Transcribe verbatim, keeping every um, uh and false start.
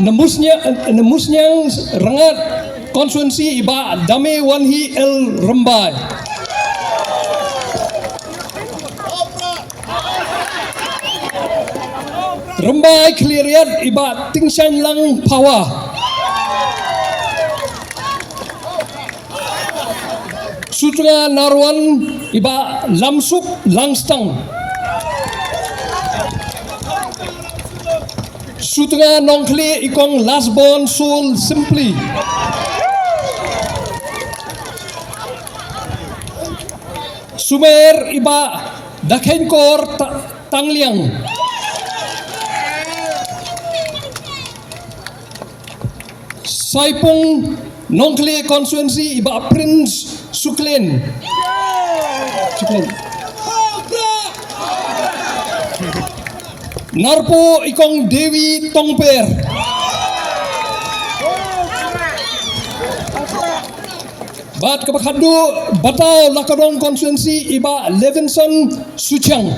Na Musniang, na Musniang Rangad constituency i Bah Dame Wanhi L Rymbai. Rymbai Khliehriat i Bah Tingshaiñlang Phawa. Sutnga Narwan i Bah Lamsuk Langstang. Sutnga Nongkhlieh i Kong Lasbon Sul Simply. Sumer i Bah Dakheiñkor Ta-, Tangliang. Saipung Nongkhlieh constituency i Bah Prince Suklen. Suklen. Narpuh i Kong Dewi Tongper. Bad kaba khadduh Batau Lakadong constituency i Bah Levinson Suchiang.